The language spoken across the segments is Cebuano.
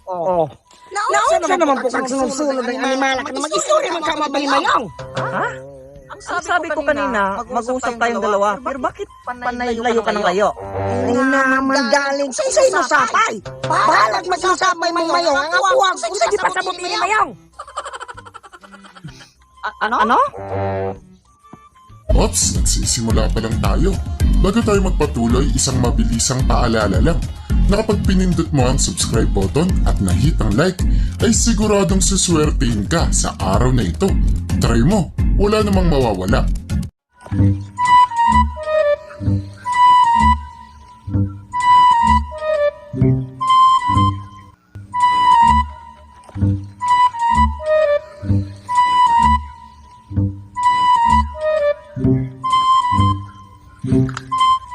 Oh. Naunsa naman po kag sunod-sunod ng animala ka na mag-istorya man ka mabalimayong. Ha? Ang sabi ko kanina, mag-usap tayong dalawa. Pero bakit panay layo ka ng layo? Ay naman galing sa isa'y masapay. Balag mag-usapay mang mayong ang apuwag kung sa di pasabot ni mayong. Ano? Ops, nagsisimula pa lang tayo. Bago tayo magpatuloy, isang mabilisang paalala lang na kapag pinindot mo ang subscribe button at nahit ang like, ay siguradong suswertein ka sa araw na ito. Try mo, wala namang mawawala.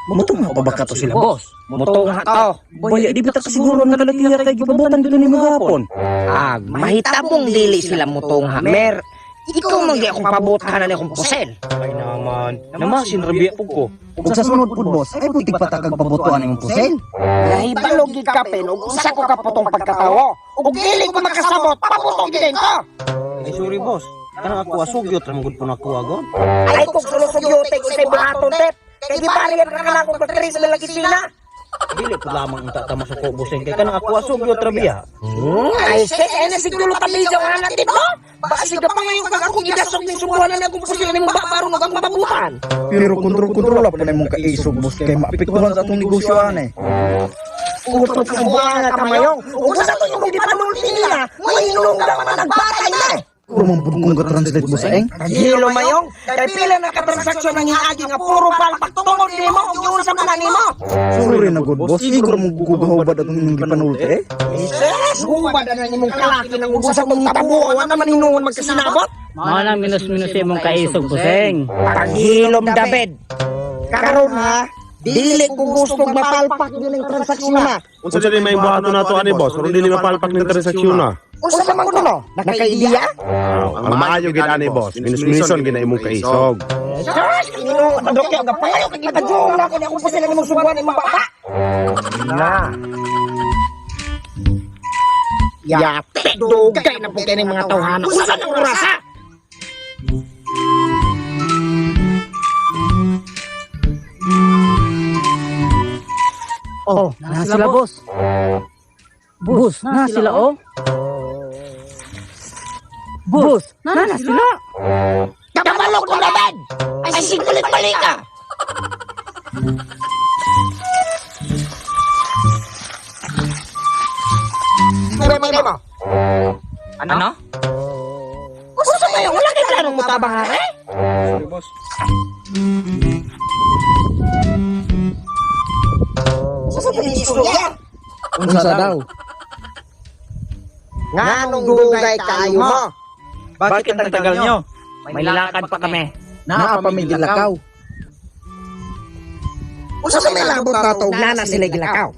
Mutunga pa ba ka to sila, boss? Mutunga to. Boy, di ba ta kasiguro nga kalatiya kay gipabutan dito ni mga hapon? Ag, mahitabong dili sila mutungha, mer. Ikaw man gyud akong pabutan na akong pusel. Ay naman, namasin rabi po ko. Ug sa sunod pud boss, ay putik pa ta kag pabutuan imong pusel. Nahibalo gid ka pen og usa ko ka putong pagkatawo. Ug dili ko makasabot, pabutong gid ko. Ay sorry boss, kanang ako asugyot ra man gud po nakuha god. Ay kog sulosugyote ko sa buhaton tep. Kay gibarian ka na akong pagtiri sa lalaki sina. Dili po lamang unta ta masuko bossing kay kanang ako asugyot ra biya. Ay sis, ay nasigdulo tabijaw nga natin mo. Basig ka pa ngayon kag akong idasok ning subuhan na akong pusil nimong babarong ug akong pabutan. Pero kontrol-kontrol pa na imong kaisog boss kay maapektuhan sa atong negosyo ane. Utot sa buwan nga kamayong. Ug sa to yung gipanulti nila, mahinungdan man nagbatay na. Puro man pud kong ga-translate boss eng. Hilo mayong, kay pila na ka-transaksyon ang hiagi nga puro palpak tungod nimo ug yun sa mga nimo. Sorry na good boss, siguro mo gugahubad atong inyong gipanulti eh. Sis, hubad na imong kalaki nang ubos sa mong tabo, wa naman hinuon magkasinabot. Mao nang minus-minus imong kaisog, buseng. Paghilom David. Karon ha, dili ko gusto mapalpak yun ang transaksyon na. Unsa dili may buhaton nato ani boss, aron dili mapalpak ning transaksyon na. Unsa man kuno? Nakaidiya? Ang maayo gid ani boss, minus-minuson gid na imong kaisog. Sus, hinuon madokyo nga pangayo kag itajuong na ako ni akong pusil imong subuan imong baba. Na. Yate, dugay na po kayo ng mga tawhana. Usa ng orasa! Oh, na sila, boss. Boss, na sila, oh. Boss, na sila. Kabalo ko na bed! Ay, sigulit balik ka! May mo. Ano? Gusto mo yung wala kay planong mutabang ha, eh? Sorry boss. Sa sa istorya. Unsa daw? Nganong dugay kaayo mo? Bakit ang tagal nyo? May lakad pa kami. Naa pa may gilakaw. Unsa sa may labot nato og nana sila gilakaw?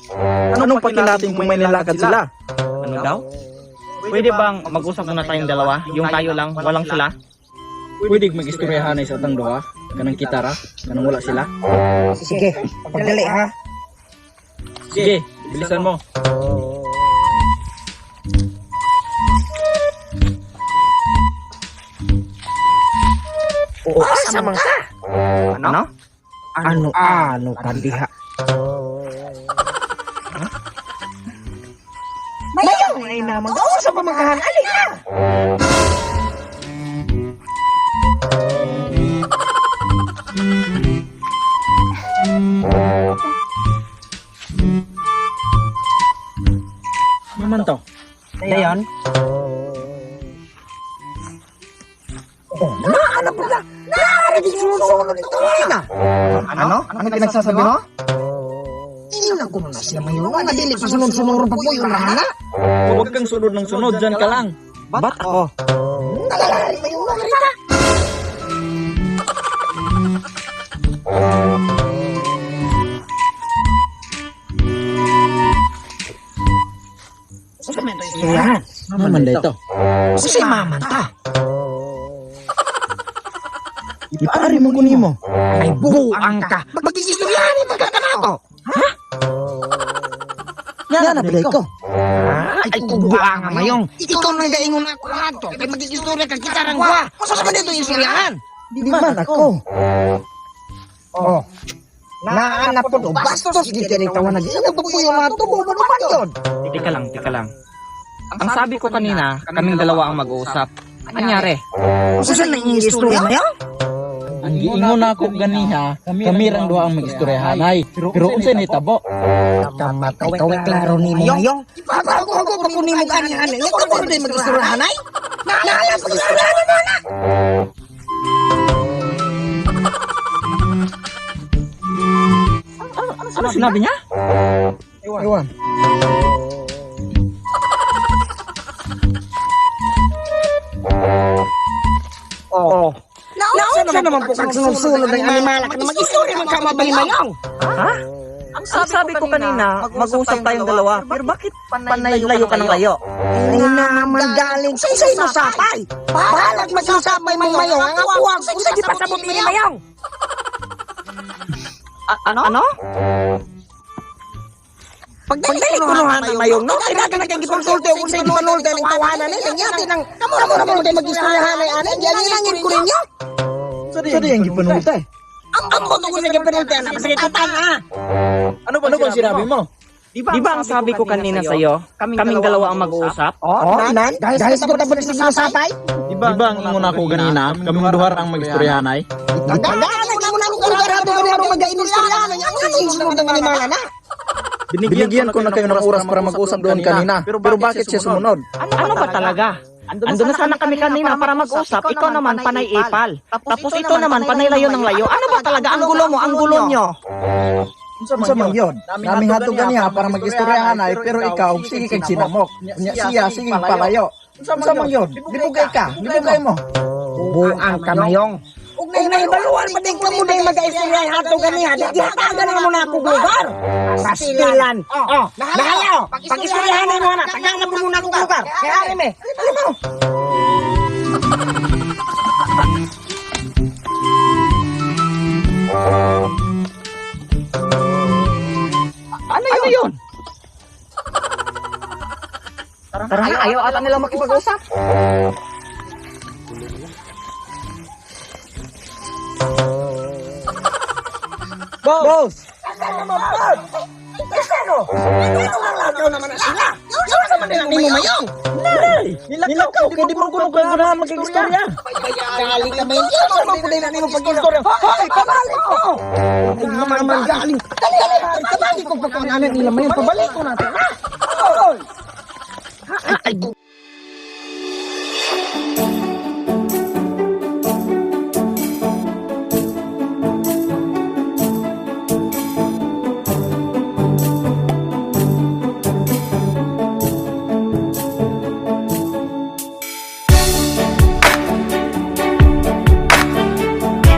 Anong pakilating kung may nilakad sila? Ano daw? Pwede bang mag-usap muna tayong dalawa? Yung tayo lang, walang sila? Pwede mag-istoryahanay sa atang duha, kanang kitara, kanang wala sila. Sige, pagdali ha. Sige, bilisan mo. O asa man ka? Ano? Ano ano ka diha? Mayaw ay naman. Unsa pa man kahan? Ali na. Maman to. Dayon. Oh, naa na pala. Naa na sunod-sunod ito na. Ano? Ano pinagsasabi mo? Tingnan ko na sila mayon. Nga dili pa sunod-sunod pa po yung rahana. Huwag kang sunod ng sunod, dyan ka lang. Ba't ako? Nalalari mayon nga rita. Yan. Maman dito. Kasi maman ta. Ipari mo ko nimo. Ay buang ka. Mag-istoryahan yung pagkakanato. Nga na bilay ko. Ha? Ay, kubuha nga mayong. Ikaw nang gaingon ako ato. Kay mag-istorya ka kita rang kwa. Masa sa dito istoryahan? Di man ako. Oh. Naa na po to. Bastos gid kay ning tawanan. Ina pa po yung mga tubo mo naman yun. Teka lang, teka lang. Ang sabi ko kanina, kaming dalawa ang mag-uusap. Anyari? Usa nang istorya mayong? Ang giingon nako ganiha, kami rang duha ang mag-istoryahanay. Pero unsay nitabo? Kamatay ka, way klaro ni mo mayong. Hago-hago pa ko nimo ganihan. Ikaw pa rin mag-istoryahan ay? Naalam pag-istoryahan mo na. Ano sinabi niya? Ewan. Oh. Naunsa naman po kag sunod-sunod ng animal ka na mag-istorya man ka mabay mayong. Ha? Ang sabi ko kanina, mag-uusap tayong dalawa. Pero bakit panay layo ka ng layo? Ay naman galing sa isa'y masapay. Balag mag-usapay mong mayong ang apuwag kung sa gipasabot ni mayong. Ano? Ano? Pagdali ko nuhan ang mayong no, kay dagan kang gikonsulta ug unsay gipanulta ning tawanan ni nangyati nang kamo ra mo kay mag-istoryahan ay ani giangin ko ninyo. Sa di ang gipanultay. Ambot og unsay gipanulta na basta kay tutang ah. Ano ba sinabi mo? Di ba ang sabi ko kanina sa'yo, kaming dalawa ang mag-uusap? Oh, nan, dahil sa tapos sa masapay. Di ba ang ingon nako ganina, kaming duha ang mag-istoryahanay? Tagaan na mo na akong lugar ato kami aron mag-istoryahan ang ang sunod ng animal na. Binigyan ko na kayo ng oras para mag-usap doon kanina. Pero bakit siya sumunod? Ano ba talaga? Ando na sana kami kanina para mag-usap, ikaw naman panay ipal. Tapos ito naman panay layo ng layo. Ano ba talaga ang gulo mo, ang gulo nyo? Unsa man yun? Naming hatog ganiha para mag-istoryahanay pero ikaw sige kag sinamok. Unya siya sige palayo. Unsa man yun? Libugay ka, libugay mo. Buang kamayong. Ug nahibaluan pa din ko mo dahil mag-istorya ato ganiha. Gihatagan na mo na ako lugar. Pastilan. Oh, nahala oh. Pag-istoryahan mo na, tagaan na po muna akong lugar. Kaya ari me. Dali mo. Ano yun? Tara na, ayaw ata nila makipag-usap. Boss! Ano? Ano nga lakaw naman na sila? Yaw naman nila ni mo mayong. Nilakaw kay di mo kuno kay ganahan mag-istorya. Galing na ba yun? Yaw naman po din na nimo pag-istorya. Hoy, pabalik ko. Ay, naman galing. Dali, dali. Pabalik ko pagkunanan nila mayong. Pabalik ko natin. Ha? Hoy. Ay,